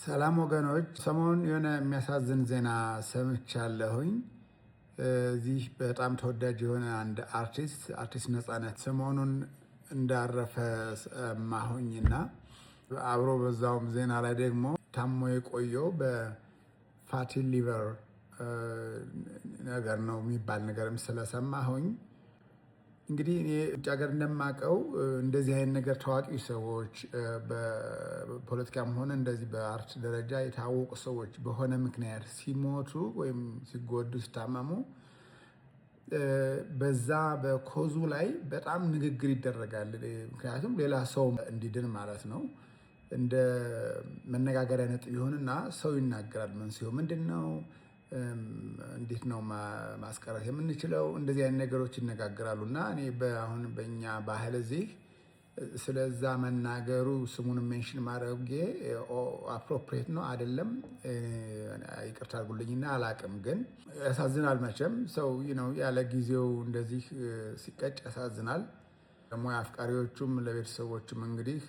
ሰላም ወገኖች፣ ሰሞኑን የሆነ የሚያሳዝን ዜና ሰምቻለሁኝ። እዚህ በጣም ተወዳጅ የሆነ አንድ አርቲስት፣ አርቲስት ነፃነት፣ ሰሞኑን እንዳረፈ ሰማሁኝና አብሮ በዛውም ዜና ላይ ደግሞ ታሞ የቆየው በ fatty liver ነገር ነው የሚባል ነገርም ስለሰማሁኝ፣ እንግዲህ እኔ ውጭ ሀገር እንደማውቀው እንደዚህ አይነት ነገር ታዋቂ ሰዎች፣ በፖለቲካም ሆነ እንደዚህ በ art ደረጃ የታወቁ ሰዎች በሆነ ምክንያት ሲሞቱ ወይም ሲጎዱ፣ ሲታመሙ፣ በዛ በ cause ኡ ላይ በጣም ንግግር ይደረጋል። ምክንያቱም ሌላ ሰው እንዲድን ማለት ነው። እንደ መነጋገሪያ ነጥብ ይሆንና ሰው ይናገራል። መንስኤው ምንድን ነው? እንዴት ነው ማስቀረት የምንችለው? እንደዚህ አይነት ነገሮች ይነጋገራሉ። እና እኔ አሁን በእኛ ባህል እዚህ ስለዛ መናገሩ፣ ስሙን mention ማድረጌ appropriate ነው አይደለም፣ ይቅርታ አድርጉልኝና አላቅም። ግን ያሳዝናል፣ መቼም ሰው ያለ ጊዜው እንደዚህ ሲቀጭ ያሳዝናል። ለሙያ አፍቃሪዎቹም ለቤተሰቦቹም እንግዲህ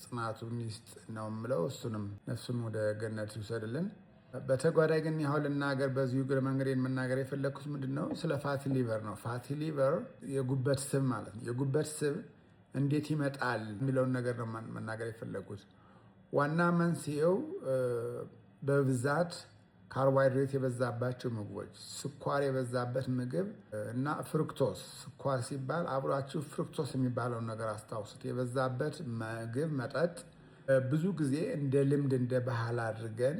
ጽናቱን ይስጥ ነው የምለው። እሱንም ነፍሱን ወደ ገነት ይውሰድልን። በተጓዳኝ ግን ያሁን ልናገር፣ በዚሁ እግረ መንገዴን መናገር የፈለግኩት ምንድን ነው? ስለ fatty liver ነው። Fatty liver የጉበት ስብ ማለት ነው። የጉበት ስብ እንዴት ይመጣል የሚለውን ነገር ነው መናገር የፈለግኩት። ዋና መንስኤው በብዛት ካርቦሃይድሬት የበዛባቸው ምግቦች፣ ስኳር የበዛበት ምግብ እና fructose፣ ስኳር ሲባል አብሯችሁ fructose የሚባለውን ነገር አስታውሱት። የበዛበት ምግብ፣ መጠጥ ብዙ ጊዜ እንደ ልምድ፣ እንደ ባህል አድርገን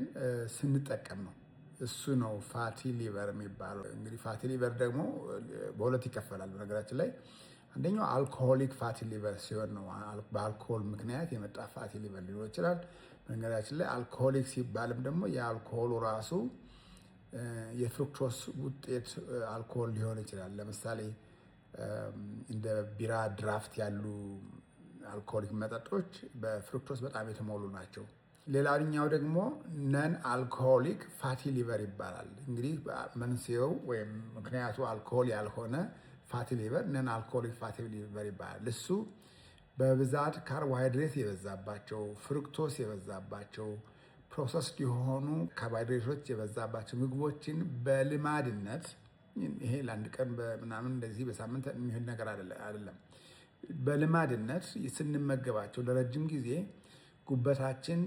ስንጠቀም ነው። እሱ ነው fatty liver የሚባለው። እንግዲህ fatty liver ደግሞ በሁለት ይከፈላል። በነገራችን ላይ አንደኛው alcoholic fatty liver ሲሆን ነው። በአልኮሆል ምክንያት የመጣ fatty liver ሊኖር ይችላል። በነገራችን ላይ alcoholic ሲባልም ደግሞ የአልኮሆሉ ራሱ የ fructose ውጤት አልኮሆል ሊሆን ይችላል። ለምሳሌ እንደ ቢራ፣ ድራፍት ያሉ alcoholic መጠጦች በ fructose በጣም የተሞሉ ናቸው። ሌላኛው ደግሞ non alcoholic fatty liver ይባላል። እንግዲህ መንስኤው ወይም ምክንያቱ አልኮሆል ያልሆነ fatty liver non alcoholic fatty liver ይባላል። እሱ በብዛት ካርቦሃይድሬት የበዛባቸው፣ fructose የበዛባቸው፣ processed የሆኑ ካርቦሃይድሬቶች የበዛባቸው ምግቦችን በልማድነት፣ ይሄ ለአንድ ቀን ምናምን እንደዚህ በሳምንት የሚሆን ነገር አይደለም። በልማድነት ስንመገባቸው ለረጅም ጊዜ ጉበታችን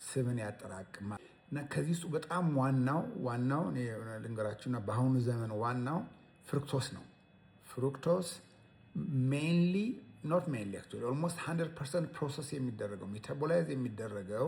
ስብን ያጠራቅማል። እና ከዚህ ውስጥ በጣም ዋናው ዋናው ልንገራችሁና በአሁኑ ዘመን ዋናው fructose ነው። Fructose mainly, not mainly, actually almost 100% process የሚደረገው፣ metabolize የሚደረገው